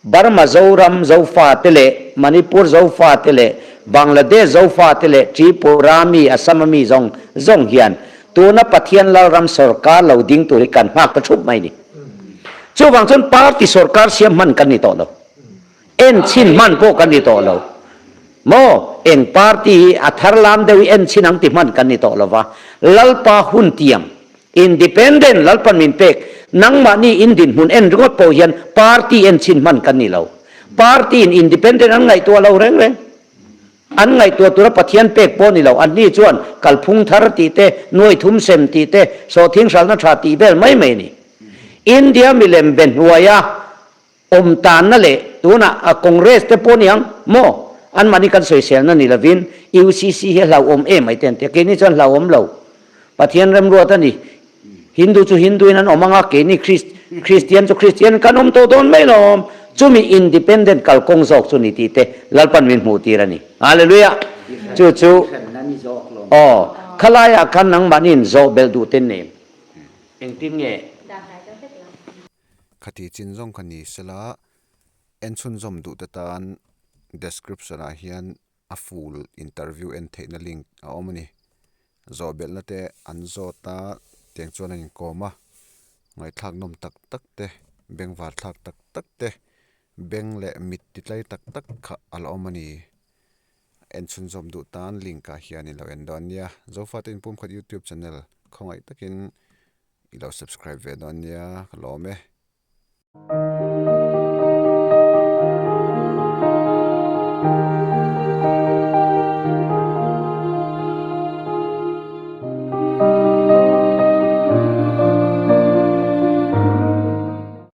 Burma Zoram Zofate leh Manipur Zofate leh Bangladesh Zofate leh Tripura mi Assam a mi zawng zawng hian tuna Pathian Lalram sawrkar lo ding tur hi kan nghak ta thup mai ni. Chuvang chuan party sawrkar siam hman kan ni tawh lo. En chhin hman pawh kan ni tawh lo. Maw? Eng party hi a thar lam deuh hi en chhin ang ti hman kan ni tawh lo va. Lalpa hun tiam, independent Lalpan min pek, nangmahni in dinhmun en ringawt pawh hian party en chhin hman kan ni lo. Party in independent an ngaihtuah lo reng reng. An ngaihtuah tura Pathian pek pawh ni lo. Anni chuan kalphung thar tih te, nuai thum sem tih te, sawhthing hralhna tha tih vel mai mai a ni. India milem be hnuaia Awm tanna leh tunah a Congress te pawh niang maw? Anmahni kan sawiselna ni lovin UCC hi a hlauhawm em mai te an ti a, keini chuan hlauhawm lo. Pathian remruat a ni. Hindu chu Hindu in an awm anga, keini Christian chu Christian in kan awm tawh dawn mai lawm. Chumi independent kalkawng zawk chu ni tih te Lalpan min hmuh tir a ni. Hallelujah! Chu chu aw khalaiah khan nangmahni in zawh belh duh ten nem. Engtin nge? Khati chin zawng kha ni sela en chhunzawm duh te tan description ah hian a full interview en theihna link a awm a ni. Zawh belhna te an zawt a tiang chuan an inkawm a ngaihthlak nawm tak tak te bengvar thlak tak tak te beng leh mit ti tlai tak tak kha a la awm a ni. En chhunzawm duh tan link ah hian in lo en dawn nia. Zofate inpumkhat youtube channel khawngaih takin I lo subscribe ve dawn nia ka lawm e.